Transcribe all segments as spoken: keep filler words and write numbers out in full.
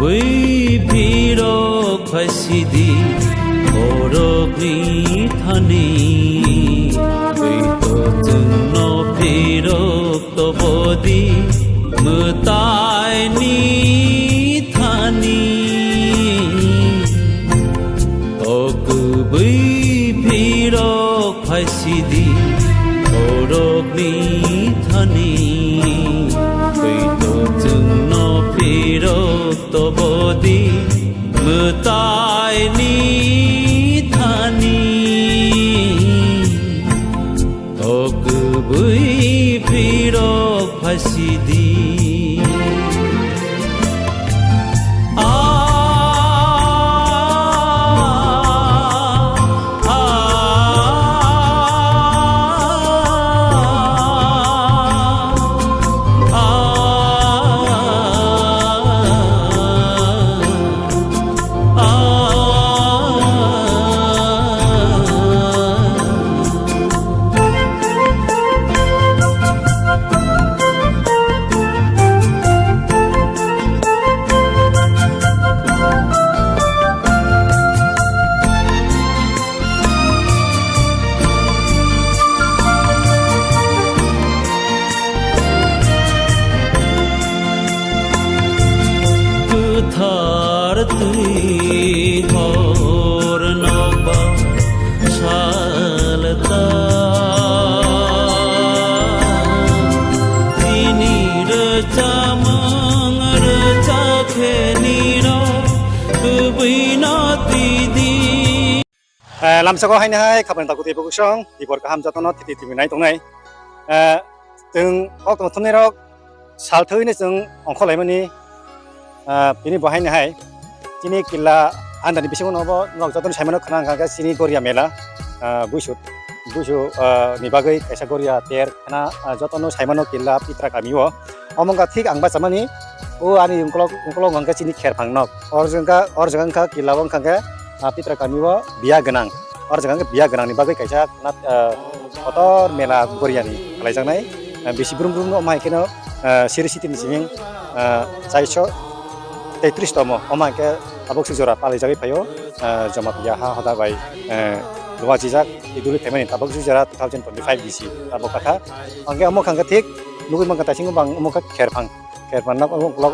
Ui phirok phaisidi, borokni thani. Ui to chwngno phirok tobodi, mwtaini thani. O kubui phirok phaisidi, borokni thani. Ui to chwngno phirok tobodi, mwtaini thani. O kubui phirok phaisidi. A, a, a, a. Kwthar twi hor nokbar salta. Tini rwchapmung rwchapkhe nirok kubui no twi di. Eh, lamsao haino hai khapang takhuk tei bukhuk song, tibor kaham jotono thiti timi nai tongnai. Eh, chwng kok tongthoknai rok sal thwino chwng ongkhorlaimani, eh, tini bo haino hai chini killa andani bisingo no bo norok jotono saimano khna hwnkha khe chini Goria mela, eh, buisu, buisu, eh, ni bagwi kaisa Goria ter khna, eh, jotono saimano killa Pitra kami o. Omo wngkha thik ang bachamani, o ani ukolog, ukolog hwnkha khe chini kherphang nok. Or jwngkha, or jwngkha killa o wngkha khe, ah, Pitra kami o biya gwnang. Or jwngkha khe biya gwnang ni bagwi kaisa, ah, kotor mela Goria ni khlaijaknai. Ah, bisi brum brum no omo hai kheno, ah, siri sitini siming, ah, chaiso tetris tomo. Omo hai khe tabuk si jora palaijagwi phaio, ah, joma biya ha hoda bai, eh, luwa jijak iduli phaimani tabuk si jora two thousand twenty-five bisi tabuk kha. Hwnkhe omo wngkha khe thik nugwi mankha taisingo bang omo khe kherphang. Kherphang nok, ani ukolog,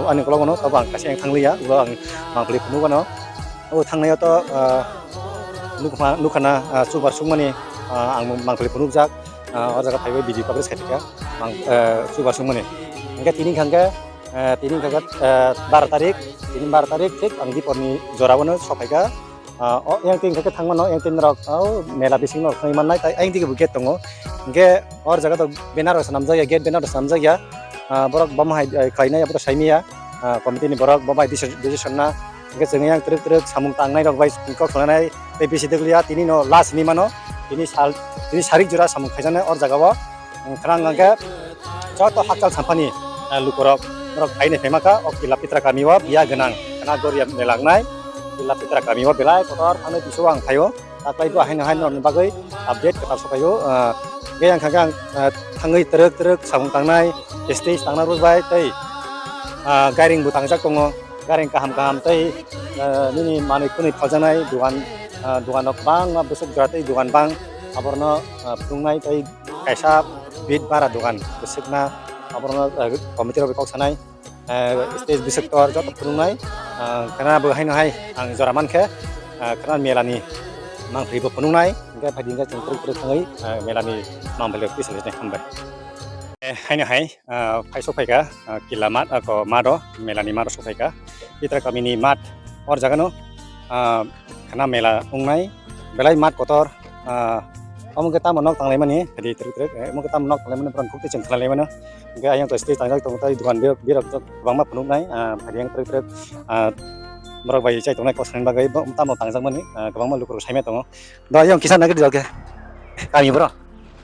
ani ukolog no tabuk ang kaisa yang thangliya, ulo ang mangpili phunuk ano. O thangnaio to, ah, nukma, nukha na, ah, chubar sukmani, ah, ang mangpili phunukjak, ah, o jaga phaiwi video coverage khaikha, mang, ah, chubar sukmani. Hwnkhe tini hwnkha khe, ah, tini hwnkha khe, ah, baro tarik, tini baro tarik thik ang diporni jorao no sophaikha. Ah, o yang tin khe thangmano, yang tin rok, o mela bising no khwnwi mannai, tai ayang dige bo gate tongo. Hwnkhe or jaga to banner rok swnamjak ya, gate banner rok swnamjak ya. Ah, borok boma hai, eh, khlainai, abo to saimanya. Ah, committee ni borok boma hai decision, decision na. Hwnkhe chwng yang twrwk twrwk samung tangnai rok bai kok khwnanai, tei bisi dwkliya tini no last hinwi mano. Tini sal, tini sarik jora samung khaijaknai or jaga o. Khna hwnkha khe joto hakchal sampani, eh, lukurok, borok phaini phaima kha o Killa Pitra kami o biya gwnang khna Goria mela wngnai Killa Pitra kami o belai kotor thangwi bisingo ang phaio. Taklai bo haino haino norokni bagwi update kwtal sokhaio, eh, hwnkhe yang kha khe ang, eh, thangwi twrwk twrwk samung tangnai, stage tangna rwbai tei, ah, gairing bo tangjak tongo, gairing kaham kaham tei, eh, nini manwi khwnwi phaljaknai dogan, ah, dogan rok kwbangma bwswk jora tei dogan bang aborno, ah, phunuknai tei kaisa bit bara dogan bwswkna aborno, eh, committee rok bai kok sanai, eh, stage bwswk tor joto phunuknai, ah, khna bo haino hai ang jora mankhe, ah, khna mela ni mangpili bo phunuknai, hwnkhe phaidi hwnkhe chwng kwrwi kwrwi thangwi, eh, mela ni mangpili rok twi salai hambai. Eh, haino hai, ah, phai sok phaikha, ah, killa mat, ah, ko mat o, mela ni mat o sok phaikha. Pitra kami ni mat, or jaga no, ah, khna mela wngnai, belai mat kotor, ah, omo khe tamo nok tanglaimani, phadi twrwk twrwk, eh, omo khe tamo nok tanglaimani, borok khuk twi chwng khlaimano. Hwnkhe ayang to stage tangjak tongo, tai dogan birok, birok kwbangma phunuknai, ah, phadi yang twrwk twrwk, ah, borok bai chai tongnai kok sanani bagwi bo tamo tangjakmani, ah, kwbangma lukurok saimai tongo. Do ayang kisa nagri do khe, kami bro.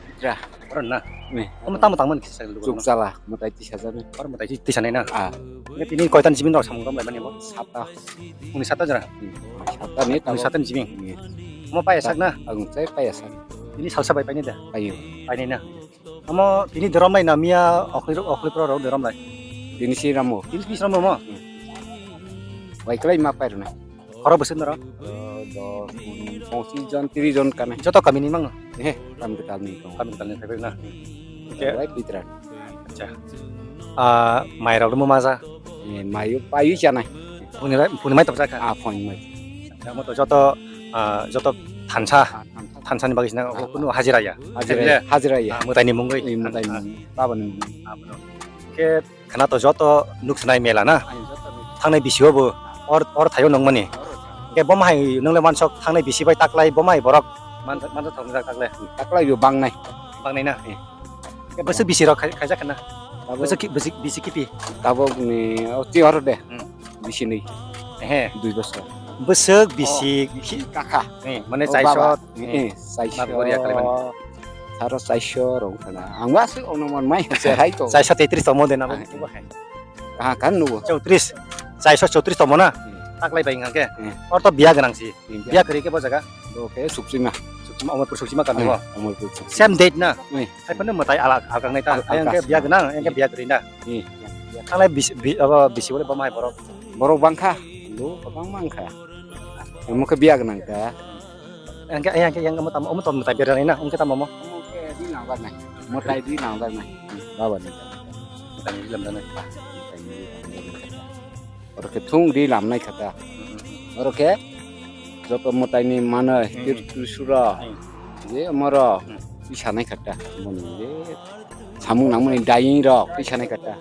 Pitra. Oro na? Ni. Omo tamo tangmani kisa lukurok no? Chukchala, mwtai tisa jani. Oro mwtai tisa nai na? Ah. Hwnkhe tini koitan jibin rok samung romlaimani bo? Sata. Hwnwi sata jora? Hmm. Sata ni. Hwnwi sata ni jibin? Ni. Omo paya sak na? Ang chai paya sak. Tini salsa bai painai da? Paio. Painai na? Omo tini dorom lai na miya okhli, okhli pro rok dorom lai? Tini si ramo. Tini si ramo mo? Hmm. Wai kwlai ma pairwnai. Khoro bwswk norok? O, dos, pon-, ponchish jon, trish jon kanai. Joto kamini mangno? He, kami kwtalni tongo. Kami kwtalni thaibai na. Oke. Wai pitran. Acha. Ah, mairok rwma maja? E, maio, paio chanai. Phungnai, phungnai mai tokjak kha? Ah, phungnai mai. Omo to joto, ah, joto thansa, ah, thansa. Thansani bagwi sina, ah, kunu hajira ya? Hajira, hajira ya. Ah, mwtaini mungwi? E, mwtaini mungwi. Babani mungwi. Ah, bono. Khe khana to joto nuksanai mela na? Ai, joto nuk- Thangnai bisio bo or, or thaio nungmani. Khe bo mahai nungle mansok thangnai bisi bai taklai bo mahai borok man, man thok jak taklai. Taklai bo bangnai. Bangnai na? Eh. Khe bwswk bisi rok khai, khaijak khana? Tabuk bwswk ki, bwswk bisi kipi? Tabuk ni, o, ti oro de. Hmm. Bisi ni. Ehe. Dui bosor. Bwswk bisi, oh, ki-, kakha. Eh, mane, oh, chaiso, baba. Eh, eh, chaiso. Map gori ya kali mani. Saro chaiso rong khana. Ang ba se ono mon mai se hai to. Chaiso tetris tomo de na bo. Ah. Bo hai. Kaha kan nubo? Chowtris. Chaiso chowtris tomo na? Hmm. Taklai bai hingke. Hmm. Or to biya gwnang si. Hmm, biya. Biya kwrwi khe bo jaga? Bo khe Suksima. Suksima, Omorpur Suksima kami bo? Hmm, Omorpur Suksima. Same date na? Hmm. Hai phano mwtai alak alkang nai ta. Al-, hai hingke alkang. Biya gwnang, hingke biya kwrwi na? Hmm. Thanglai bis-, bi-, abo bisi bole bo mai borok? Borok bangkha. Lo, bang bangkha. Omo khe biya gwnang ta. Engke, engke, engke, omo tamo, omo tamo mwtai berani na, engke tamo omo? Omo khe di nang bar nai. Mwtai di nang bar nai. Baba ni. Mwtai di lam da nai. Oro khe thung di lam nai kha ta. Oro khe joto mwtai ni manoi, hmm, tir-, trisura. Hmm. Je omo ro, hmm, tisa nai kha ta. Omo ni je samung nang mani daying rok tisa nai kha ta.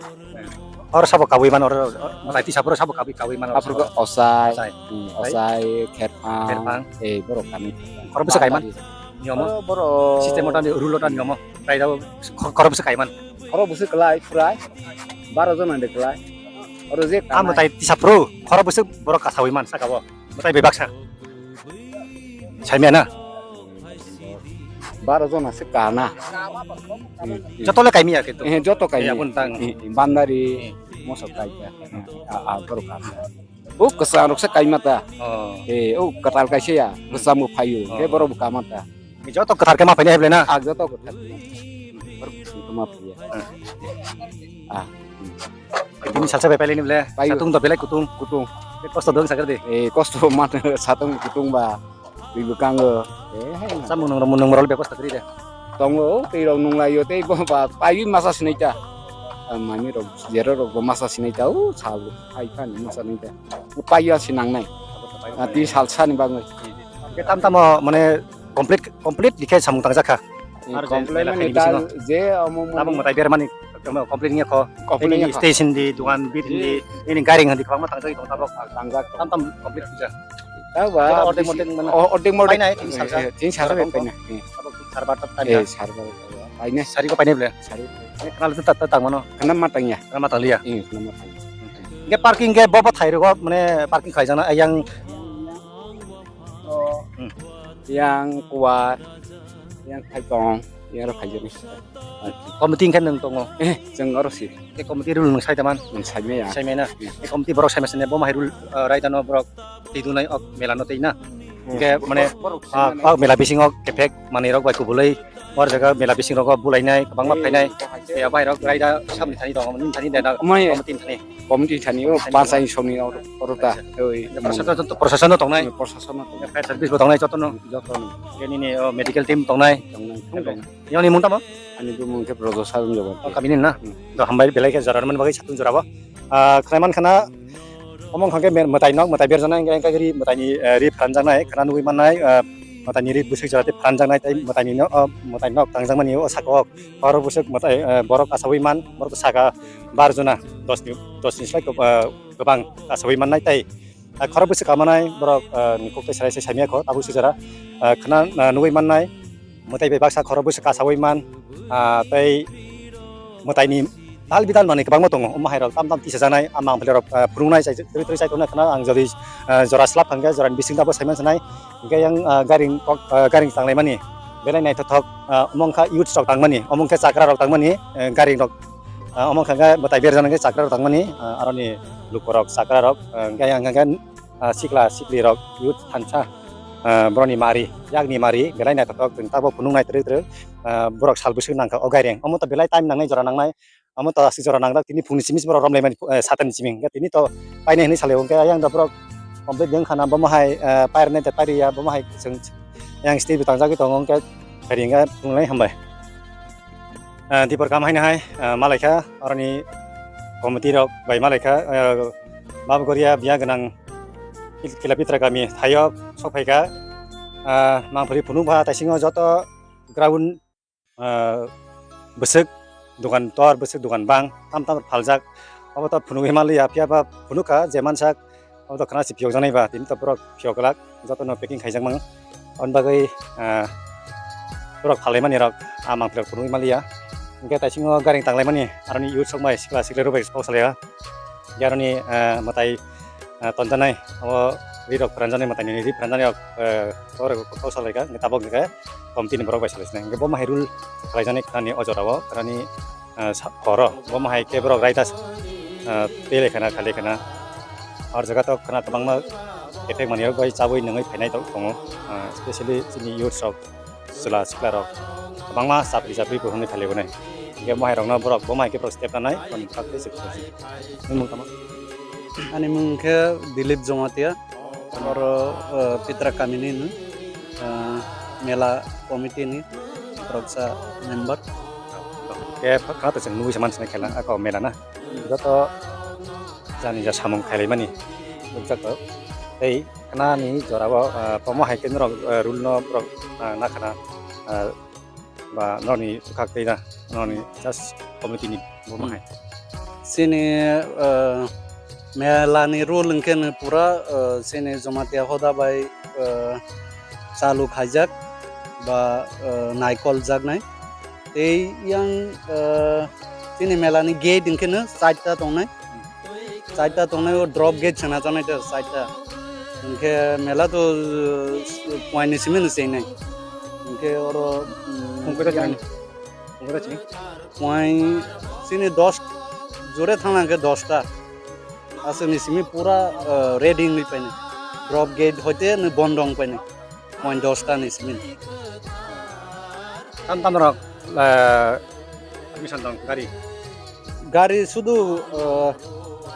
Oro sabo kabui mano, oro, oro, mwtai tisa poro sabo kabui, kabui mano. Aphuru khe osai, osai, hmm, osai, kherphang, kherphang. Eh, borok kami. Khoro bwswk kaiman? Niomo? Oro borok system ota ni, rule ota niomo. Tai dao kho-, khoro bwswk kaiman? Khoro bwswk kwlai, phurai. Baro jona de kwlai. Oro je ah, mwtai tisa poro, khoro bwswk borok kasaui man saka o. Mwtai bebaksa. Saimya na? Baro jona se kana. Joto le kaimya kintu. Eh, joto kaimya. Eh, aboni tang. Eh, eh, bandari, mosok kaimya. Ah, ah, borok kana. O kwchang rok se kaimata. Oh. Eh, o kwtal kaisa ya. Hmm. Kwchang bo phaio. Oh. Ke borok bo kamata. Joto kwthar khe ma phainai heble na? Ah, joto kwthar. Borok kwchang khe ma phaiya. Hmm. Ah. Bini salsa bai pailai ni ble. Paio. Satung to belai kutung. Kutung. Be kosto dong sakar de. Eh, kosto man satung kutung ba. Twi bwkango. Eh, hai na. Samung nung rok, nung rok be kosto kri de. Tongo, twi rok nung laio, tei bo ba, paiwi masa sinai ta. Ah, mami rok, jero rok bo masa sinai ta, o sal, hai khan masa sinai ta. O paiwi asi nang nai. Ah, twi sal sani bagwi. Ke tam tamo, mane, complete, complete dikhe samung tang jakha. Eh, ar je complete mela mani khaini ta bisingo. Je omo mani. Tabuk mwtai bermani, complete nge kho. Complete nge kho. Station di, dukan bit di, ini garing handi kwbangma tang jagwi tong tabuk. Tang jak. Tam tam complete puja. Tabo, jora ordek bisi-, mordek mana? O-, ordek mordek. Painai, tini salsa. Eh, tini salsa bai painai. Eh. Abo sarbar tak tanya. Eh, sarbar. Painai. Sari ko painai ble? Sari. Eh, kenal itu tak, tak mano? Kenal matang ya? Kenal matang liya? Iya, kenal matang. Ge parking ge bobo thai rogo, mane parking khai jana, yang, hmm, yang kuar, yang khai tong, yang ro khai jani. Committee hingke nwng tongo? Eh, chwng oro si. Ke committee rule nwng sai taman? Nwng sai maya. Sai maya na? Hmm. Ke committee borok sai maya sene bo mahai rule, ah, raida no borok twi dunai ok mela no twi na. Hmm. Hingke mane, borok, borok ah, sai mane. Ok mela bisingo kefek manwi rok bai kubulai. Or jaga mela bising rogo bulainai, kwbangma phainai. Eh, bahai se. Eh, bahai rok raida sabni thani tongo, nini thani dena, omai committee thani. Committee thani, o, panchayat songni oro, oro ta. Acha. Oi, proshashan, proshashan no tongnai? Proshashan no tongnai. Fire service bo tongnai jotono? Jotono. Ke nini, o, medical team tongnai? Tongnai, tongnai. Yoni mung tamo? Ani bumung khe Brojo Sajong Jawar. O, kamini na? Hmm. Do hambai belai khe jora man bagwi satung jora bo. Ah, khnai man khana, omo wngkha khe mer-, mwtai nok, mwtai berjaknai, hingke, hingke ri mwtaini, eh, ri phanjaknai, khana nugwi mannai, eh, mwtaini ri bwswk jora tei phanjaknai, tei mwtaini no, oh, mwtai nok tangjakmani o saka o, oro bwswk mwtai, eh, borok achawi man, borok saka bar jona, dos ni, dos ni slai kwb-, eh, kwbang achawi mannai tei, eh, khorok bwswk kamanai borok, eh, ni kok tei sarai se samya kho, tabuk swijara, eh, khana, eh, nugwi mannai. Mwtai bai baksa khorok bwswk kasaui man, ah, tei mwtaini dal bidal manwi kwbangma tongo. Omo hai rok tam tam tisa janai, ama ang rok, ah, phunuknai chai, twi twi chai tongnai khna ang jodi, ah, jora slap hwnkhe jorani bising tabuk saiman sanai. Hwnkhe yang, ah, garing kok, ah, garing tanglaimani belai naithothok, ah, omo wngkha youths rok tangmani, omo wngkha chakra rok tangmani, eh, garing rok, ah, omo wngkha khe mwtai berjana khe chakra rok tangmani, ah, aroni lukurok chakra rok, ah, hwnkhe yang hwnkhe ah, sikla sikli rok youth thansa, ah, boroni mari, yakni mari, belai naithothok, chwng tabuk phunuknai twrwk twrwk, ah, borok sal bwswk nangkha o gaireng. Omo to belai time nangnai, jora nangnai, Amo to aswk jora nangjak, tini phungni simi borok romlaimani, eh, satani simi. Hwnkhe tini to painai hinwi salai, hwnkhe ayang da borok complete wngkha na, bomo hai, eh, pairwnai da pairiya, bomo hai chwng yang stay bo tangjagwi tongo, hwnkhe phairi hwnkhe phungnai hambai. Eh, dipor kam haino hai, eh, malaikha, oroni committee rok bai malaikha, eh, Bab Goria biya gwnang Kil-, Kilapitra kami thaio sok phaikha, eh, mangphri phunukha taisingo joto ground ah, bwswk dogan tor, bwswk dogan bang, tam tam phaljak. Obo to phunugwi manliya, phiya ba phunukha je mansak, obo to khna se phiyokjaknai ba, tini to borok phiyok glak, jotono packing khaijak mang. Aboni bagwi, ah, borok phalai mani rok, ah, mangpilok phunugwi manliya. Hwnkhe taisingo gari tanglaimani, aroni youth sok bai sikla sikla rok bai kok salaiya. Yaroni, ah, mwtai, ah, tonjaknai, abo ri rok pranjaknai, mwtai nini ri pranjaknai rok, eh, abo rok kok salaika, hwnkhe tabok hwnkhe committee ni borok bai salai sinai. Hwnkhe bo mahai rule khlaijani khnani o jora o, khnani, eh, sa-, horo, bo mahai khe borok raida, eh, tei lai khana, khali khana. Hor jaga to khna kwbangma effect manwi rok bai chabwi nungwi phainai tongo, eh, specially chini youth rok. Chwla sikla rok kwbangma chapri chapri bo hwnwi khali hwnwi. Hwnkhe bo hai rokno borok bo hai khe borok step nanai, boni bwkhak tei se khe. Nini mung tamo? Ani mung khe Dilip Jamatia, oro, eh, Pitra kamini ni, eh, mela committee ni khoroksa member. Khe kha to chwng nugui se mansinai khela ako mela na. Joto jani ja samung khailaimani nukjak tok. Tei khnani jorao, ah, pomo hai khe norok, ah, rule no borok, ah, nakhana, ah, ba norokni bwkhak tei na norokni just committee ni bo Hmm. hai. Chini, ah, mela ni rule hwnkhe no pura, ah, chini Jamatia hoda bai, ah, chalu khaijak ba, ah, naikol jaknai. Tei yang, ah, chini mela ni gate hwnkhe no charta tongnai. Charta tongnai o drop gate sana chanai ta charta. Hwnkhe mela to, uh, point ni simi no chengnai. Hwnkhe oro, um, Hwnkhe ta yang chini? Hwnkhe ta chini? Point chini dos jore thangna hwnkhe dos ta. Aswk ni simi pura, uh, ready wngwi painai. Drop gate hoite no bondo wng painai. Point dos ta ni simi. Tam tam rok, eh, permission dong gari? Gari sudu, eh,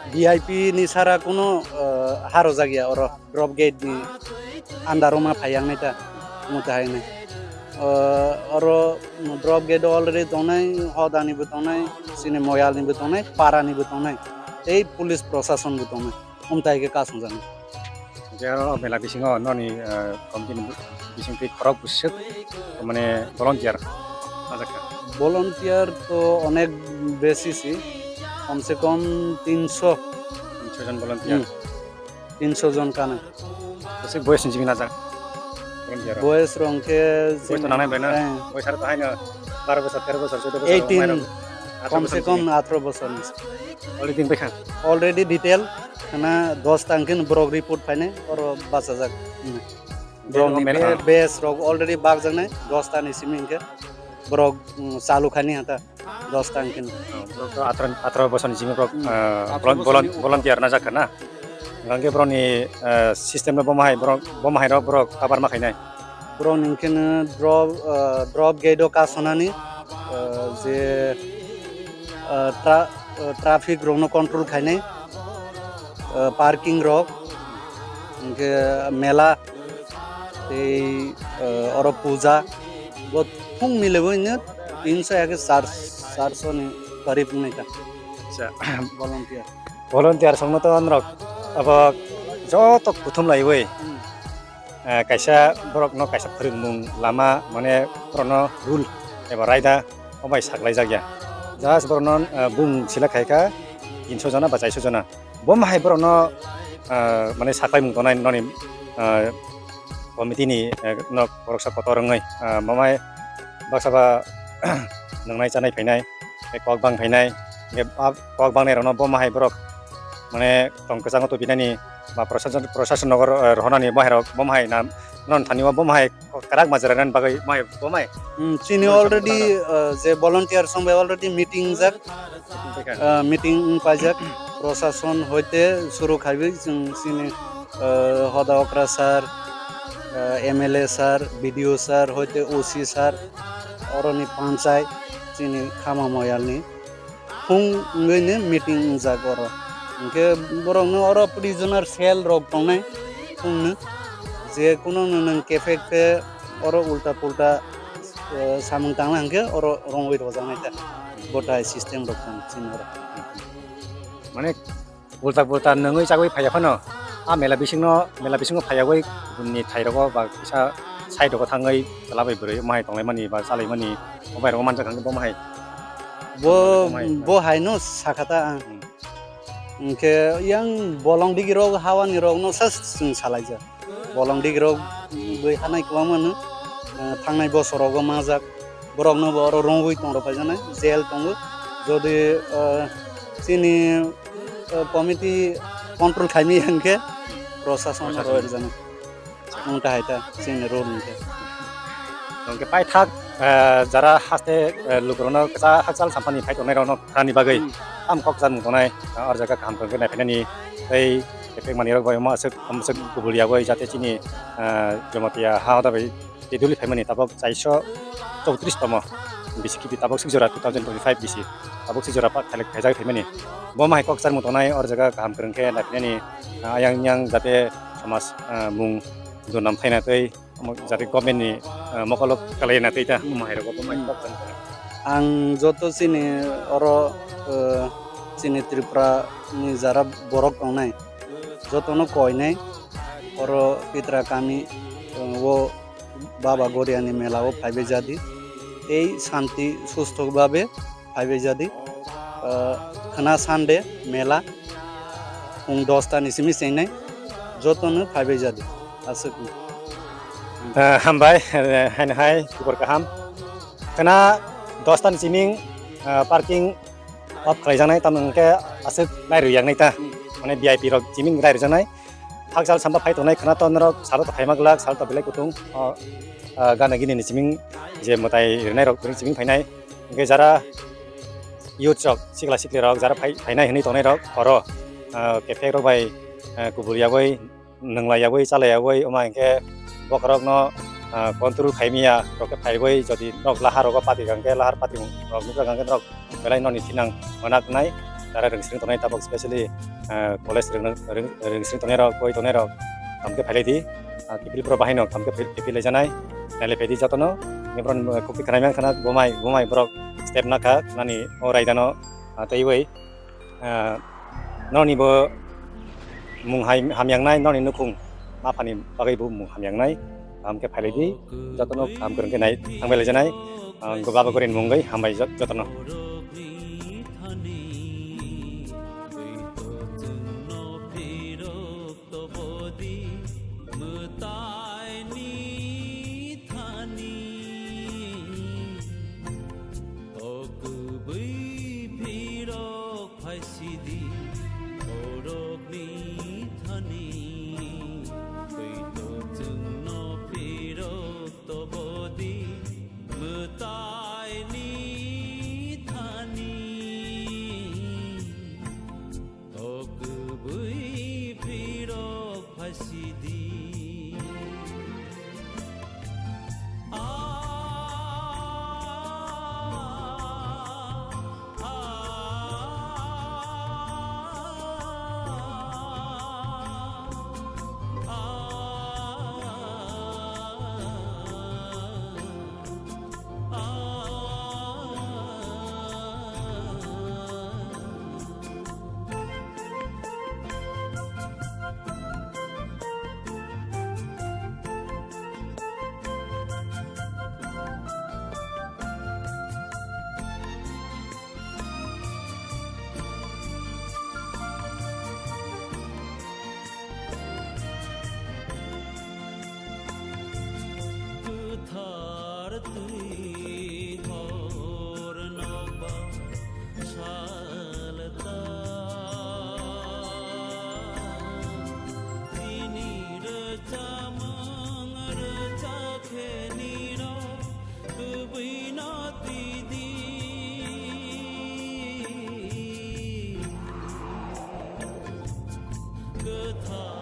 V I P ni sara kuno, eh, haro jagya oro drop gate ni andaro ma phayang nai ta muta hai nai. Eh, oro drop gate already tongnai, hodani bo tongnai, sini moyal ni bo tongnai, para ni bo tongnai, tei police prosason bo tongnai. Umtai ke kasong jani. Hwnkhe oro mela bisingo noni, eh, committee ni bising twi khorok bwswk, mane, volunteer sajak kha? Volunteer to onek besi si, kom se kom tinso. Tinso jon volunteer? Hmm. Tinso jon kana. Bwswk boyes ni jigwi najak volunteer rok? Boyes rok khe boyes to nangnai bai na? Eh. Boyes aro to haino baro bosor, tero bosor, chuddo bosor, eighteen, kom se kom atharo bosor ni. Already wngwi kha? Already detail khna dos ta hwnkhe borok report phainai, oro bachajak. Hmm. Borok ni be-, base rok already bakjaknai, dos ta ni simi hwnkhe borok, mm, chalu khani hata dos ta hwnkhe. Oh, borok to atharo, atharo bosor ni simi borok, hmm, eh, atharo volun-, bosor ni volun-, upor. Volunteer najak kha na? Hwnkhe borok ni, eh, system no bo mahai borok, bo mahai rok borok kabar ma khainai? Borok ni hwnkhe no drop, eh, drop gate o kasonani, eh, je, eh, tra-, eh, traffic rok no control khainai, eh, parking rok, hwnkhe mela, tei, eh, oro puja, bo thung milebo hino tinso ya khe char-, charso ni karib wngnai ta. Acha. Volunteer. Volunteer songno to norok abo joto kuthum laiwi. Hmm. Eh, kaisa borokno kaisa phwrwngmung lama, mane borokno rule eba raida obai saklaijakya. Just borokno, eh, bung select khaikha tinso jona ba chaiso jona. Bo mahai borokno, eh, mane saklaimung tongnai noni, eh, committee ni, eh, nok boroksa kotor wngwi, eh, mamai baksa ba nwngnai chanai phainai. Tei kok bang phainai, hingke a kok bangnai rokno bo mahai borok, mane, tong kwchango tubinani ba prosason, prosason nogo, eh, rohornani bo hai rok bo mahai na, non thani o bo mahai kwrak majra nani bagwi bo hai, bo mahai. Hmm, chini already, eh, je volunteer song bai already meeting jak, eh, meeting wng paijak, prosason hoite suru khaiwi chwng chini, eh, hoda okra sir, eh, M L A sir, B D O sir, hoite O C sir, oroni panchai, chini khama moyalni. Phung wngwi ni meeting wngjak oro. Hwnkhe borokno oro prisoner cell rok tongnai phungno. Je kuno no nwng kefek khe oro ulta pulta, eh, samung tangna hwnkhe oro rongwi rojaknai ta. Bo tai system rok tong chini oro. Mane ulta pulta nwngwi chagwi phaiya phano, a mela bisingno, mela bisingo phaiyawi ni thairogo ba kisa side rogo thangwi chwla bai bwrwi omo hai tonglaimani ba chalaimani, omo hai rogo manjak hwnkhe bomo hai. Bo, bomo hai. Bo haino sakha ta ang. Hmm. Hwnkhe yang bolong digirok hawani rokno sa chwng salaijak. Bolong digirok bui hanai kwbangma no, eh, thangnai bosorogo majak. Borokno bo oro rongwi tong rok phaijaknai, jail tongo. Jodi, eh, chini, eh, committee control khaimaya hwnkhe prosason Prosason. Rw rwjaknai. Wng ta hai ta chini rule hwnkhe. Hwnkhe paithak, eh, jara haste, eh, lukurokno kwchak hakchal sampani phai tongnai rokno khwnani bagwi Hmm. Tamo kok charmung tongnai, ah, o jaga kaham khe naiphainani tei kepek manwirok bai omo aswk, omo aswk kubul yagwi jate chini, ah, Jamatia ha hoda bai tei duli phaimani tabok chaiso chowtris tomo bisi kibi tabok sik jora two thousand twenty-five bisi tabok sik jora pa khailak khaijak phaimani. Bo ma hai kok charmung tongnai o jaga kaham kwrwng khe naiphainani, ah, ayang yang jate somas, ah, mung durnam thaina tei Omo jati government ni, eh, mokolo kalai na tei ta, omo hai rogo bo mai Hmm. kok tong kha. Ang joto chini oro, eh, chini Tripura ni jara borok tongnai, jotono koinai oro Pitra kami, eh, o Baba Goria ni mela o phaibai jadi. Tei santi sustho babe phaibai jadi. Ah, khwna Sunday mela, phung dosta ni simi chengnai, jotono phaibai jadi. Aswk. Ah, hambai, eh, haino hai, khubor kaham. Khwna dosta ni siming, ah, parking off khlaijaknai, tamo hwnkhe aswk nai rwjaknai ta. Mane V I P rok siming nai rwjaknai. Hakchal samba phai tongnai khwna to norok salo to phaima glak, salo to belai kutung. O, ah, gana gini ni siming je mwtai rwnai rok siming phainai. Hwnkhe jara youth rok, sikla sikli rok, jara phai-, phainai hwnwi tongnai rok, oro, ah, kefek rok bai, ah, kubul yagwi, nwnglai yagwi, chalai yagwi, wngma hinkhe bokhorokno, ah, control khaimya, rok khe phaiwi, jodi norok lahar rogo pati kha hwnkhe, lahar pati rok nukha hwnkhe norok belai noni thinang mwnaknai, jara rwngsring tongnai tabok, specially, ah, college rwng-, rwng-, rwngsring tongnai rok, koi tongnai rok, tamo khe phailai di. Ah, kiphilpro bahaino tamo khe phil-, kiphil laijanai. Nailai phaidi jotono. Nini borok, eh, kok khe khwnai mankha na, bumai, bumai borok step nakha, nani o raidano, ah, twiwi, ah, noni bo mung hai-, hamyang nai, noni nukhung maphani bagwi bo mung hamyang nai. Tamo khe phailai di, jotono kaham kwrwng khe nai, thangbai laijanai. Ah, go baba gorin mungwi hambai jot-, jotono. Tobodi mwtai ni thani, o kubui phirok phaisidi, borok ni thani, twi to chwngno phirok tobodi mwtai ni thani. O kubui phirok phaisidi. Kwthar twi hor nokbar salta. Tini rwchapmung rwchakhe nirok kubui no twi di. Kwthar